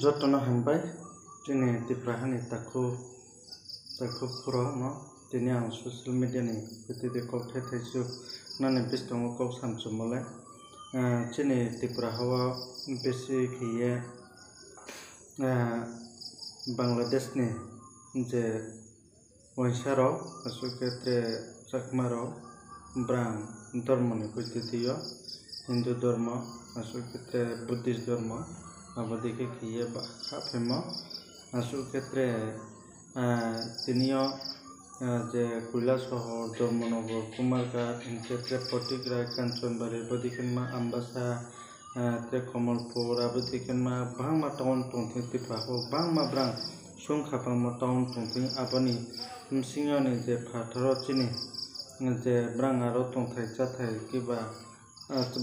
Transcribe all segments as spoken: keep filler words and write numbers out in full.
Joto no hambai, chini Tipra ha ni takhu, takhu phuro no, tini ang social media ni khuitei de kauthai thaisu nani buskang wo kau samchumo le, chini Tipra ha wo besi khe ye, Bangladesh ni je uaingsa rao, asuh khe tre Chakma rao, brang dormo ni khuitei yo, Hindu dormo, asuh khe tre Buddhist dormo, abo dei khe khe ye ba hahphaimo, asuh khe tre, tini yo, je Koilasohor, Dharmanagar, Kumarghat, hing khe tre Patikrai, Kanchanbari, abo dei khe ma Ambasa, tre Kamalpur, abo dei khe ma bangma town tong thing Tipra ha wo, bangma brang sungkha bangma town tong thing, abo ni bsing yo ni je phathar wo chini, je brang aro tongthai cháthai khe ba,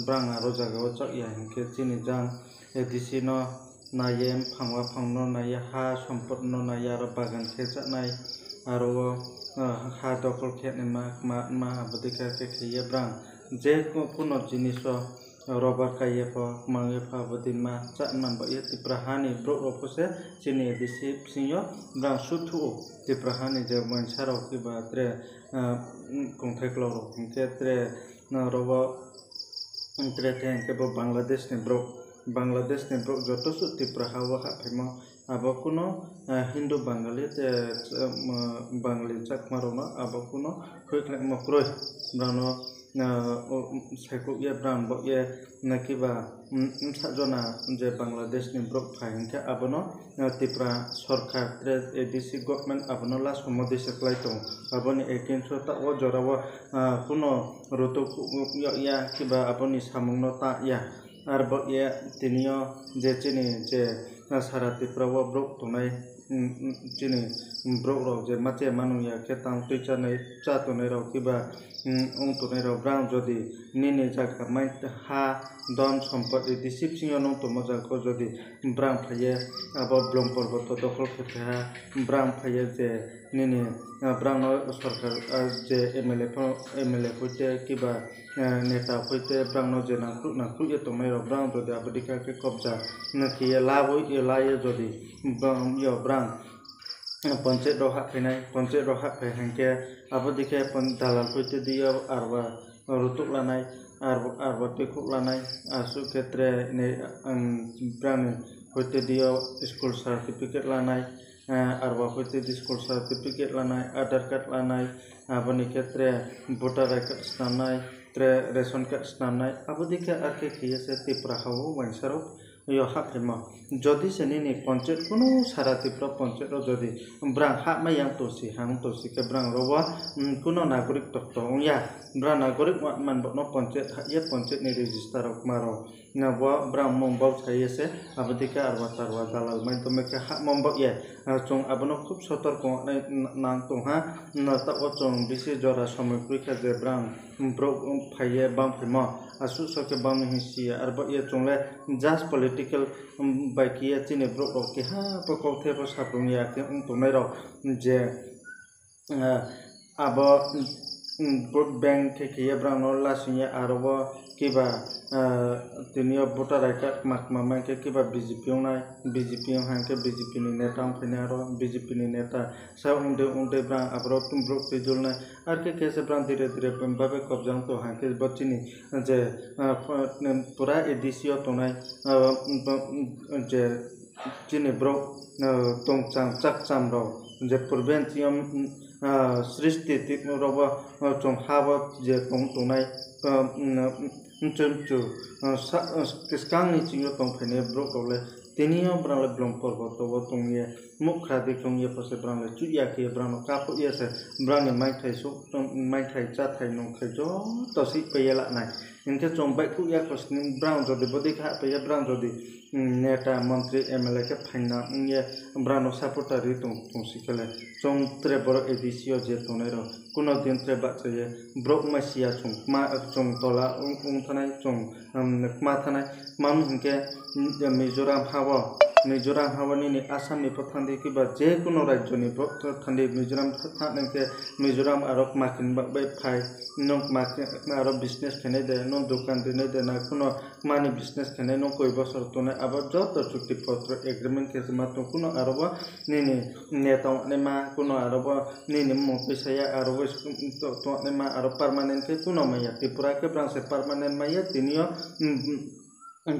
brang aro zaga wo chak ya hing khe chini jang ADC no nai ye, mphang waphang no nai ye, ha sompot no nai ye, aro bagan khe chánai, aro wo, ha dokhol khe naima, kma, ma, abo dei khe khe khe ye brang je kuno jinis wo rubber kai ye pho, kmang ye pho, abo dei ma chá man ba ye Tipra ha ni brouh rao pho se chini ADC bsing yo brang suthu ou. Tipra ha ni je uaingsa rao khe ba tre, kongthai klau rao hing khe tre, aro wo tre the hing khe bo Bangladesh ni brouh, Bangladesh ni brouh joto suh Tipra ha wo hahphaimo, abo kuno, Hindu Bangali, Bangali Chakma rao no abo kuno hoihkhlaimo kroi, brang no saikouh ye brang baoh ye, na khe ba, bsa jona je Bangladesh ni brouh phai hing khe abo no, Tipra sorkar tre ADC government abo no lasomo dei se klái tong. Abo ni against wo taoh wo jora wo, kuno rutukhouh yag ya khe ba abo ni samung no ta ya. Arbaoh ye tini yo je chini je, sara Tipra wo brouh tongnai, chini brouh rao je ma che ma nung ya khe tang tui chá tongnai rao khe ba, ong tongnai rao brang jodi nini zaga mai ha don sompot ADC bsing yo nung tongmo zaga wo jodi brang phai ye abo Blong Porboto dokhol khe phai ha, brang phai ye je nini, brang no sorkar, je MLA pho, MLA hoite khe ba, neta hoite brang no je nangkhruh nangkhruh ye tongnai rao brang jodi abo dei khe khe kobja khe ye la ye jodi, yo brang panchayat rao hahphai nai, panchayat rao hahphai hing khe abo dei khe dalal hoite di yo arwa rutuh lanai, arwa tuikhouh lanai, asuh khe tre, brang ni hoite di yo school certificate lanai, arwa hoite di school certificate lanai, Aadhaar card lanai, abo ni khe tre voter I D card snam nai, tre ration card snam nai, abo dei khe ar khe khe ye se Tipra ha wo uaingsa rao yo hahphaimo. Jodi se nini panchayat kuno sara Tipra panchayat rao jodi brang hahmai ya tongsi, hang tongsi khe brang rao wo, kuno nagorik tokto ong ya. Brang nagorik man bo no panchayat hah ye panchayat ni register rao kma rao, na bo brang mung bausa ye se, abo dei khe arwa tarwa dalal mai tongmai khe hahmo baoh ye, chung abo no khub sotor kong nai nang tong ha, taoh wo chung bisi jora somoi kroi kha je brang brouh phai ye bangphaimo, asuh so khe bang mi hing si ya, arbaoh ye chung le just political, bai khe ye chini brouh rao keha pho kauthai pho saprung ya khe ong tongnai rao je, abo, vote bank khe khe ye brang no lasing ye aro wo khe ba, tini yo voter I D card kma kma mai khe khe ba BJP ong nai, BJP ong hang khe BJP ni neta ong phai nai aro, BJP ni neta sa ong dei ong dei brang aboro brouh tui dul nai. Ar khe khe se brang dire dire babe kobja ong tong hang khe bo chini je, pura ADC yo tongnai, je chini brouh, tongcham chakcham rao, je purben chini yo, srishti ti rao wo, chung ha wo je tong tongnai, mchu mchu, skang ni chini yo tongphainai brouh rao le, tini yo brang le Blong Porboto wo tong ye, muhkhra dei khe ong ye pho se brang le chuh ya khe ye brang no kaphouh ye se, brang ni maithai, maithai cháthai nungthai joto sihpai ye la nai. Hing khe chung baihkhouh ya kho sning brang jodi bodei khe hahpai ye brang jodi, neta, montri, MLA khe phaingnang ong ye brang no supporter ri tong, tongsi khe le, chung tre boro ADC yo je tongnai rao, kuno din tre bahcha ye, brouh maisi ya chung kma, chung tola ong, ong thanai, chung, kma thanai, mami hing khe, Mizoram ha wo, Mizoram ha wo nini Assam ni pho thanng di, kiba je kuno rajyo ni pho thanng di, Mizoram thanng nai khe Mizoram aro kma khe ni bagoi phai, nung kma khe aro business khenai de, nung dukan rinai de, na kuno kma ni business khenai, nung koi bosor tongnai, abo joto chukti potro agreement khe se ma tong, kuno aro bo nini neta ongnaima, kuno aro bo nini mmung tuisa ya, aro bo tongnai ma, aro permanent khe kuno mai ya. Tripura khe brang se permanent mai ya, tini yo,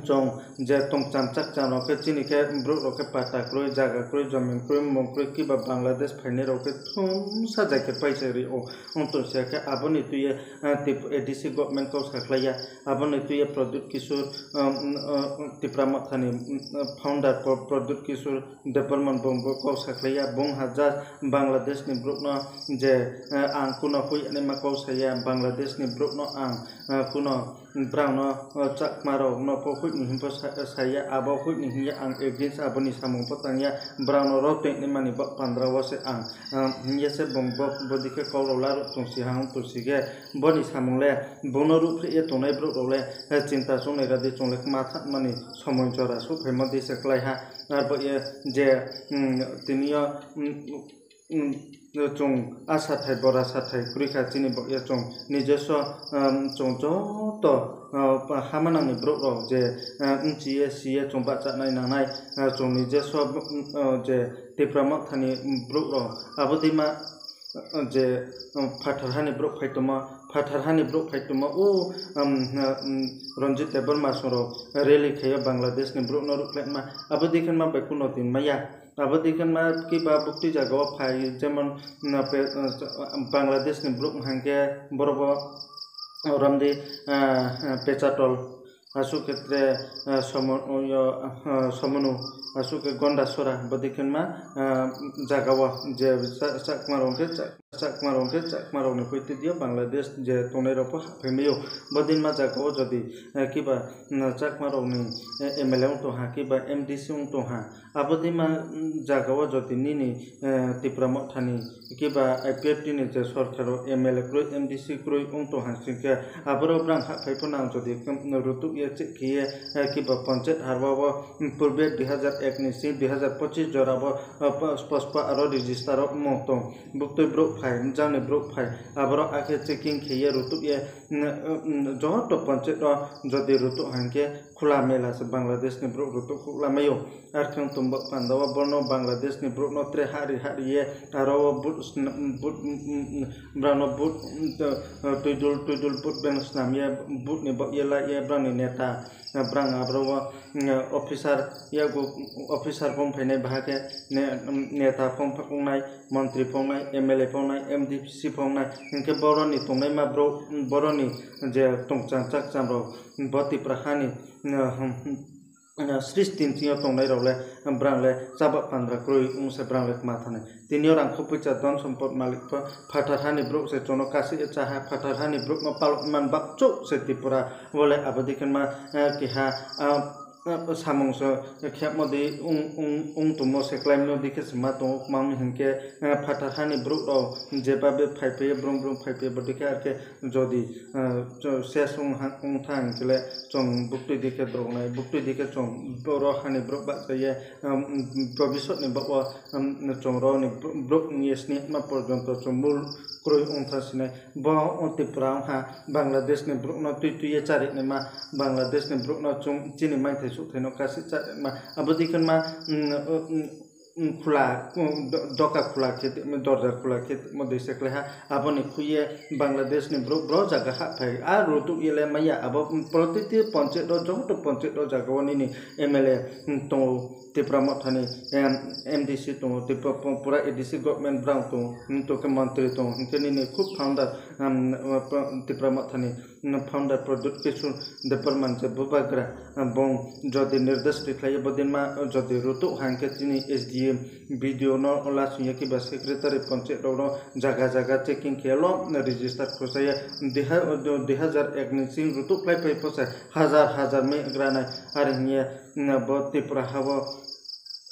chung je tongcham chakcham rao khe chini khe brouh rao khe pata kroi, zaga kroi, jomin kroi, mmung kroi, kiba Bangladesh phainai rao khe thumsa jai khe paisa ri ou. Ong tong si ya khe abo ni tui ye, ADC government kau sakhlai ya, abo ni tui ye Pradyot Kishore, Tipra Motha ni founder Pradyot Kishore Debbarman bung bo kau sakhlai ya, bung ha just Bangladesh ni brouh no je, ang kuno hoih naima kau sa ya, Bangladesh ni brouh no ang, kuno brang no, Chakma rao no pho hoih ni hing pho sa ya, abo hoih ni hing ye ang against abo ni samung pho tang ya, brang no ro toing naima ni baoh pandra wo se ang, hing ye se bung bo, bodei khe kau rao laruh tong si ha ong tong si khe, bo ni samung le bung no ruhphreh ye tongnai brouh rao le, chinta choungnai ra di, chung le kma thanngma ni somoi jora souhphaimo dei se klái ha. Arbo ye je, tini yo, chung asathai borasathai kroi kha chini baoh ye chung nijeso, chung joto, ha manang ni brouh rao je, bchi ye si ye chung bahchanai nangnai, chung nijeso, je Tipra Motha ni brouh rao abo deima, je, phathar ha ni brouh phai tongmo, phathar ha ni brouh phai tongmo, o, Ranjit Debbarma song rao rally khai yo Bangladesh ni brouh no ruhkhlaima, abo dei khe ma bai kuno tin mai ya. Abo dei khe ma kiba buktui zaga wo phai, jemon, Bangladesh ni brouh hing khe boro bo rom di, Pechatol, asuh khe tre, Somonu, asuh khe Gondasora, bodei khe ma, zaga wo je Chakma rao khe, Chakma rao khe Chakma rao ni poitedi yo Bangladesh je tongnai rao pho hahphai mai ou. Bodei ma zaga wo jodi, kiba, Chakma rao ni, MLA ong tong ha, kiba MDC ong tong ha, abo deima, zaga wo jodi nini, Tipra Motha ni kiba IPFT ni je sorkar wo MLA kroi, MDC kroi ong tong ha sing khe, aboro brang hahphai pho nang jodi, rutuh ye cheh khe ye, kiba panchayat harwa wo, purbe dui hazar ek ni sing dui hazar pochis jora wo, pospo aro register wo mmung tong, buktui brouh phai, bjang ni brouh phai, aboro akhe checking khe ye rutuh ye, joto panchayat wo jodi rutuh hing khe khula mela se Bangladesh ni brouh rutuh khouh lamai ou. Arkhe ong tong bo panda wo bono Bangladesh ni brouh no tre hahri hahri ye, aro wo brang no vote, tuidul tuidul vote bank snam ye, vote ni baoh ye lai ye, brang ni neta, brang aboro wo, officer, officer phone phainai baha khe, neta phone phakungnai, montri phone nai, MLA phone nai, MDC phone nai, hing khe boro ni tongnaima brouh, boro ni je tongcham chakcham rao, bo Tipra ha ni, sristi ni thing yo tongnai rao le, brang le chaba pandra kroi ong se brang le kma thanng nai. Tini yo rangkho poicha don sompot malik pho phathar ha ni brouh se chung no kasih ye chá ha, phathar ha ni brouh no palok man bak chouh se Tripura wo le abo dei khe ma, keha, samung se khemo dei ong tongmo se kláimo dei khe se ma tong ou, kma ong mi hing khe, phathar ha ni brouh rao jeba be phaipai ye, brung brung phaipai ye, bodei khe arkhe jodi, ses ong thanng hing khe le chung buktui dei khe drao nai, buktui dei khe chung boro ha ni brouh bahcha ye, bobisot ni baoh wo, chung ro ni brouh ong ye snima porjonto chung mul kroi ong thanng si nai. Bo Tripura ong ha, Bangladesh ni brouh no tui tui ye chári naima, Bangladesh ni brouh no chung chini mainthai souhthai no kasih chári naima, abo dei khe ma, khula, doka khula khe, dorja khula khe mo dei se klái ha, abo ni khui ye Bangladesh ni brouh bro zaga hahphai, a rutuh ye le mai ya, abo protiti panchayat ro, joto panchayat ro zaga wo nini MLA tong ou, Tipra Motha ni, MDC tong ou, pura ADC government brang tong ou, tong khe montri tong ou, hing khe nini khub founder, Tipra Motha ni, founder Pradyot Kishore Debbarma je bubagra, bung jodi nirdesh rikhlai ye bodei ma jodi rutuh ha hing khe chini SDM, BDO no lasing ye kiba secretary panchayat rao no zaga zaga checking khe lo register khosa ye, dui hazar ek ni sing rutuh kláipai pho se hazar hazar mai gra nai, are hing ye, bo Tripura ha wo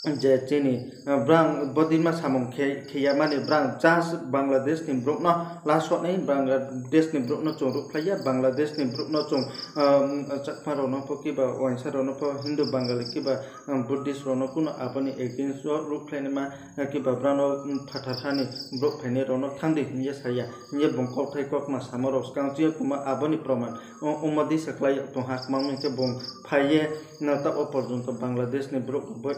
je chini, brang bodima samung khe, khe ya mani brang just Bangladesh ni brouh no lasonai, Bangladesh ni brouh no chung ruhphlai ya, Bangladesh ni brouh no chung, Chakma rao no pho kiba uaingsa rao no pho Hindu Bangali kiba, Buddhist rao no kuno abo ni against wo ruhphlainaima, kiba brang no phathar ha ni brouh phainai rao no thanng di hing ye sa ya hing ye bung kauthai kautma samo rao skang chini yo tongma abo ni proman ongmo dei se klái yag tong ha, kmang mi khe bung phai ye, taoh wo porjonto Bangladesh ni brouh rao bo